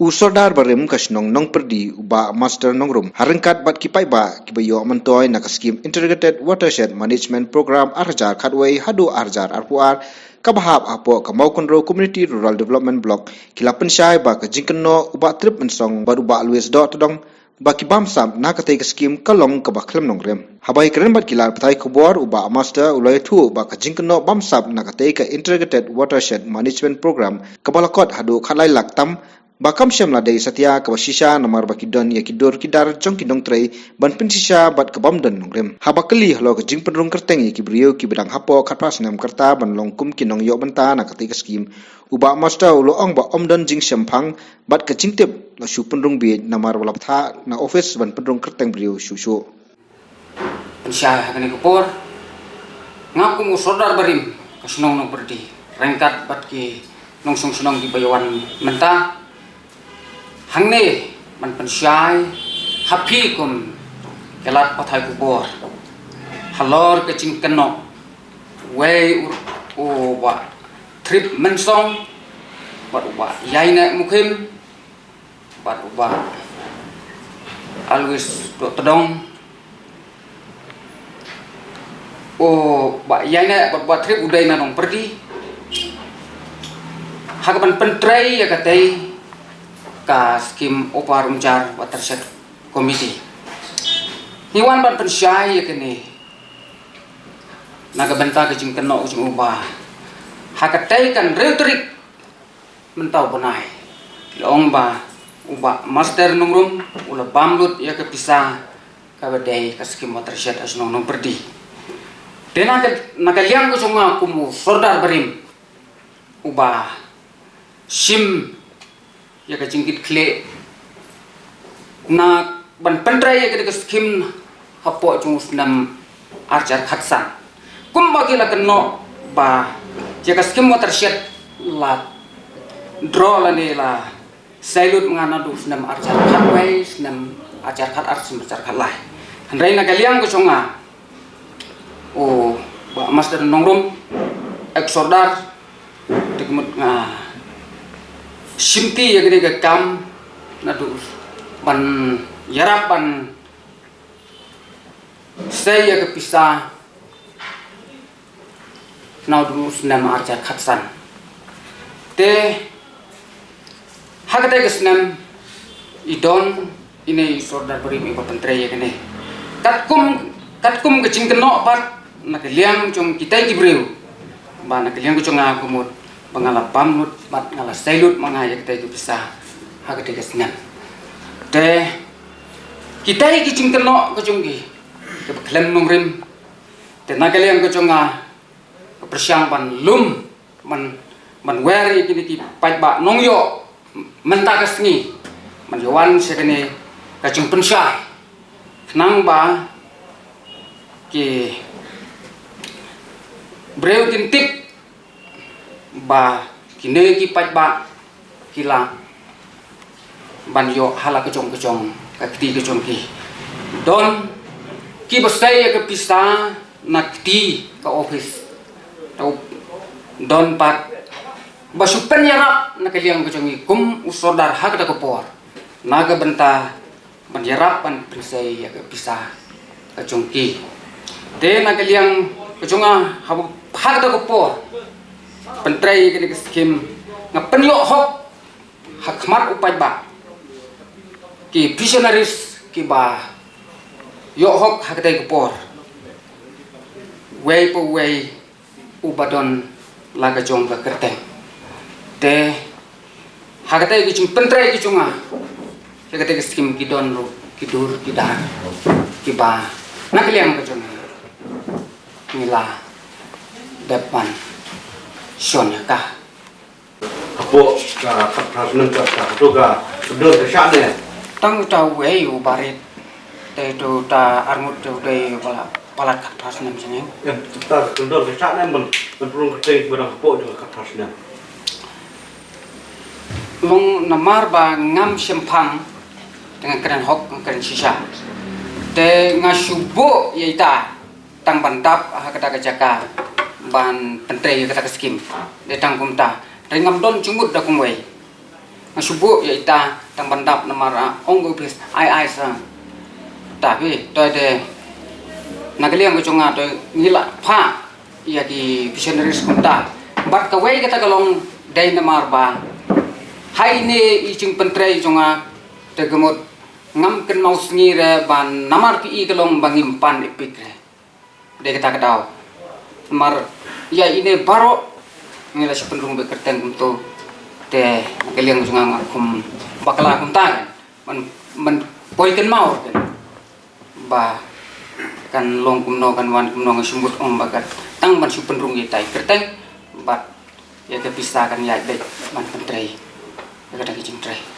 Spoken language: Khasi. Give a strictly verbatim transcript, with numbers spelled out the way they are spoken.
U Sordar barim ka shnong Nongpyrdi, u Bah Master Nongrum, ha ryngkat bad ki paidbah kiba ïoh myntoi na ka skim Integrated Watershed Management Program ar hajar khatwei haduh ar hajar arphew ar, kaba hap hapoh ka Mawkynrew Community Rural Development Block, ki la pynshai ba ka jingkynnoh u Bah Trip Mynsong bad u Bah Louis Dohtdong ba ki bamsap na katei ka skim ka long kaba khlem nongrim. Haba ïakren bad ki lad pathai khubor, u Bah Master u la ïathuh ba ka jingkynnoh bamsap na katei ka Integrated Watershed Management Program kaba la kot haduh khatlai lak tam, ba kam shym la dei satia kaba shisha namar ba ki don ïa ki dur ki dar jong ki nongtrei ban pynshisha bad ka bym don nongrim. Haba kylli halor ka jingpynrung kyrteng ïa ki briew kiba dang hapoh khatphra snem ka rta ban long kum ki nongïoh bynta na katei ka skim, u Bah Master u la ong ba ym don jingshemphang bad ka jingtip la shu pynrung bieit namar ba la bthah na ophis ban pynrung kyrteng briew shuh shuh. Pynshai ha kane ka por, nga kum u Sordar barim ka shnong Nongpyrdi, ryngkat bad ki nongshong shnong kiba ïa wan mynta hangne ban pynshai ha phi kum ki lad pathai khubor halor ka jingkynnoh wei u, u Bah Trip Mynsong bad u Bah Ïaineh Mukhim bad u Bah Alois Dohtdong, u Bah Ïaineh bad u Bah Trip u dei na Nongpyrdi, ha kaban pyntrei ïa katei ka skim Upper Umjar Watershed Committee. Ngi wan ban pynshai ïa kane na ka bynta ka jingkynnoh ka jong u ba ha katei ka hynriew tarik mynta u bnai, la ong ba u Bah Master Nongrum u la bam lut ïa ka pisa kaba dei ka skim Watershed ha shnong Nongpyrdi. Te na ka, na ka liang ka jong nga kum u Sordar barim uba shim ïa ka jingkitkhlieh na ban pyntrei ïa ka skim hapoh jong u snem ar hajar khatsan. Kumba ki la kynnoh ba ïa ka skim Watershed la draw lane la sei lut ma nga naduh snem ar hajar khatwei, snem ar hajar khatar, snem ar hajar khatlai. Hynrei na ka liang ka jong nga, u Bah Master Nongrum, ex Sordar, te ka mut nga shimti ïa kane ka kam naduh ban ïarap ban sei ïa ka pisa naduh snem ar hajar khatsan. Te ha katei ka snem i don ine i Sordar barim iba pyntrei ïa kane. Katkum, katkum ka jingkynnoh pat na ka liang jong kitei ki briew, ba na ka liang ka jong nga ka mut ba nga la bam lut bad nga la sei lut ma nga ïa katei ka pisa ha katei ka snem. Te kitei ki jingkynnoh ka jong ki kaba khlem nongrim. Te na ka liang ka jong nga ka pyrshang ban lum, ban, ban wer ïa kine ki paidbah nongïoh mynta ka sngi ban ïa wan sha kane ka jingpynshai, khnang ba ki briew kin tip ba kine ki paidbah ki lah ban ïoh ha la ka jong ka jong ka kti ka jong ki. Don kiba sei ïa ka pisa na kti ka office. Tau don pat ba shu pynïarap na ka liang ka jong i kum u Sordar ha kata ka por na ka bynta ban ïarap ban pynsei ïa ka pisa ka jong ki. Te na ka liang ka jong nga ha, ha kata ka por pyntrei ïa kane ka skim, nga pynïoh hok ha khmat u paidbah, ki pensioners kiba ïoh hok ha katei ka por, wei pa wei uba don la ka jong ka kyrteng. Te ha katei ka jingpyntrei ka jong nga ïa katei ka skim ki don ruh ki dur ki dar kiba na ka liang ka jong nga ngi la dep ban shon ïa ka. Hapoh ka khatphra snem ka, ka, hato ka kyndon ka shah ne? Tang uta uwei u barit. Te uta arngut te u dei u palat, palat khatphra snem sngewbha. Em, uta ka kyndon ka shah ne ban, ban pynrung kyrteng ba dang hapoh jong ka khatphra snem? Long namar ba ngam shemphang, te nga kren hok, nga kren shisha. Te nga shu buh ïa ita tang ban dap ha kata ka jaka ban pyntrei ïa kata ka skim. Dei tang kumta. Te ngam don jingmut da kumwei. Nga shu buh ïa ita tang ban dap namar, ah, ong ko phi ai ai sa. Ta phi, to de na ka liang ka jong nga to ngi la pha ïa ki visionaries kumta. Bad kawei kata ka long dei namar ba ha ine i jingpyntrei jong nga te ka mut ngam kynmaw sngi re ban namar phi i ka long ba ngim pan epik re. Dei kata ka daw. Namar ïa ine baroh ngi la shu pynrung bad kyrteng kumto. Te ka liang jong nga nga khum bakla kumta kan. Man man poi kynmaw kan. Ba kan long kumno kan wan kumno nga shu mut ong ba kan tang ban shu pynrung ïa tai kyrteng. Bad ïa ka pisa kan ïa bad ban pyntrei. Ïa ka dang ka jingtrei.